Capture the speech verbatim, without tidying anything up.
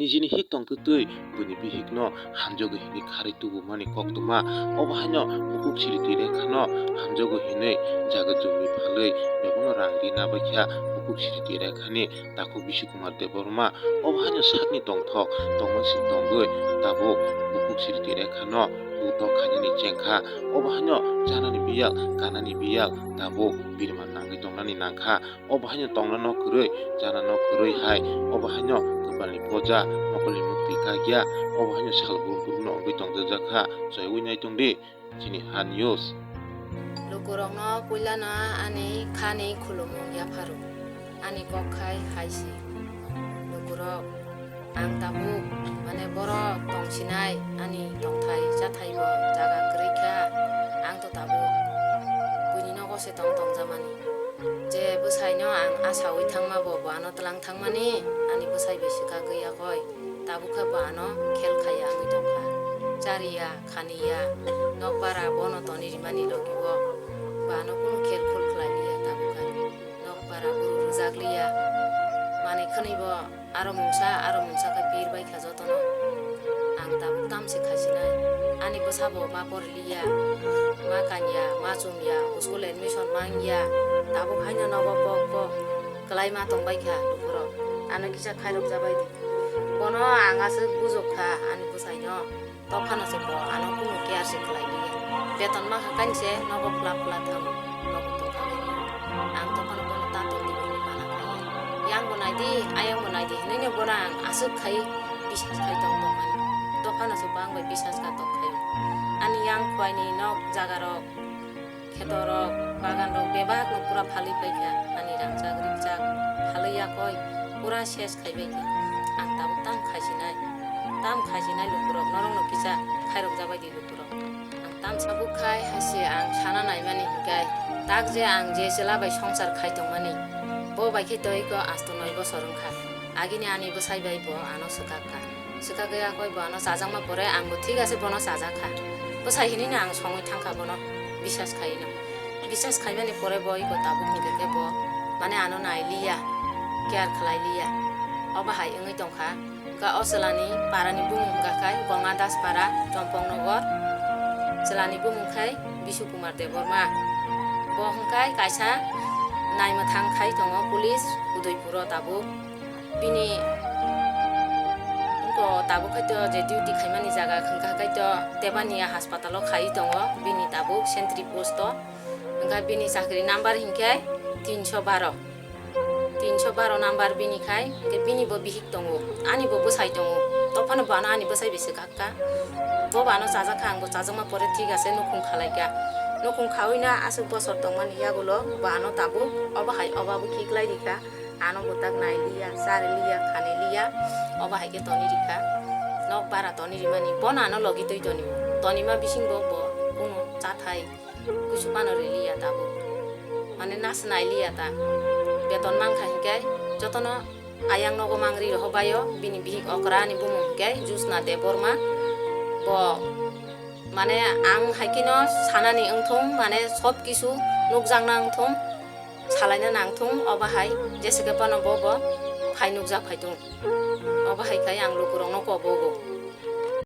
Nijini hik tongtwtwi buini bihikno hamjago hinwi kharwi tubumani koktwma, obo haino bukhuk siri twi rwkhano hamjago hinwi jaga jumi phalwi bebakno rang rina baikha bukhuk siri twi rwkhani takhuk Bishu Kumar Debbarma. Obo haino sakni tongthok tongma sing tongwi tabuk bukhuk siri twi rwkhano buthok khainani chengkha. Obo haino chanani biyal, kanani biyal tabuk birman nangwi tongnani nangkha. Obo haino tongna nok kwrwi, chana nok kwrwi hai, obo haino kwpalni poja, mokolni mukti kakya, obo haino sal brum brumno wngwi tongjakha, choiwi nai tongdi chini Ha News. Lukurokno puilano ani khani khulumung yapharo, ani kok khai hai se. Lukurok, ang tabuk, mane, boro tongsinai ani tongthai chathaibo jaga kwrwi kha, ang to tabuk buini nogo se tong tongjamani. Je bwsaino ang asaui thangma bo, bo ano tlang thangmani, ani bwsai bai swkagwi yakoi, tabuk khe bo ano khel khaiya wngwi tongkha. Chariya, khaniya, nokbara bono toni rimani logi o, bo ano kunu khel khul khlai liya tabuk khe. Nokbara buru rwjak liya, manwi khwnwi bo aro mungsa, aro mungsa khe bir bai kha jotono. Ang tabuk tamse khaisinai. Ani bwsabo ma poriliya, ma kanya, ma chumya, school admission mangya. Tabuk haino nogo kok kok kwlai ma tongbai kha lukurok. Ano kisa khairok jabai di. Bono ang aswk bujok kha ani bwsaino. Tophano se bo ano kunu care se khlai liya. Beton ma kha kainwi se nogo pla pla thango, nogo tongkha bai. Ang tophano bono ta tongdi hwnwi mana khlaiya. Yang bo naidi, ayang bo naidi hwnwi no bono ang aswk khai bisas khai tong tongmani. Tophano se bo ang bai bisas kha tong khai. Ani yang khwlaini nok jaga rok, kheto rok, bagan rok bebak no pura phalwi pai kha. Ani rangchak rikchak phalwi yakoi pura ses khai bai kha. Ang tabuk tam khaisinai, tam khaisinai lukurok, norok no kisa khairok jabai di lukurok. Ang tamsa bwkhai hai se ang sana naimani hinkhe, tak je ang je chwla bai songsar khai tongmani, bo bai khe tei ko asto noi bosor wngkha. Agini ani bwsai bai bo ano swkak kha. Swkagwi yakoi bo ano chajakma pore ang bo thik ase bono chajak kha. Bwsai hinwi no ang songwi thang kha bono bisas khai no. Bisas khaimani pore bo iko tabuk ni khe bo mane ano nai liya, care khlai liya. Obo hai wngwi tong kha. Wngkha o chwlani parani bumung wngkha khai Ganga Das Para, Chompong Nogor. Chwlani bumung khai Bishu Kumar Debbarma. Bo hwnkha kaisa naimwthang khai tongo police Udaipuro tabuk. Bini wngkha tabuk khai to je duty khaimani jaga hwnkha khai to Tebania haspatalo khai tongo bini tabuk sentry post o. Hwnkha bini chakri number hinkhe tinso baro. Tinso baro number bini khai, hwnkhe bini bo bihik tongo, ani bo bwsai tongo. Tophano bo ano ani bwsai bai swkak kha. Bo bo ano chajak kha, ang bo chajakma pore thik ase, nukhung khalai kha. Nukhung khaui no aswk bosor tongmani yagulo bo ano tabuk obo hai oba bo khiklai rikha. Ano bo tak nai liya, chari liya, khani liya, obo hai khe toni rikha. Nok bara toni rimani, bono ano logi twi toni. Tonima bisingo bo kunu chathai kusu pano riliya tabuk. Mane nasnai liya ta. Beton mankha hinkhe jotono ayang nogo mangri rohorbaio, bini bihik okrani bumung hinkhe Jyotsna Debbarma. Bo mane ang haikheno sanani wngthung, mane sob kisu nukjakna wngthung, salaina nangthung, obo hai jese khe phano bo bo phai nukjak phaitung. Obo hai khai ang lukurokno kobogo.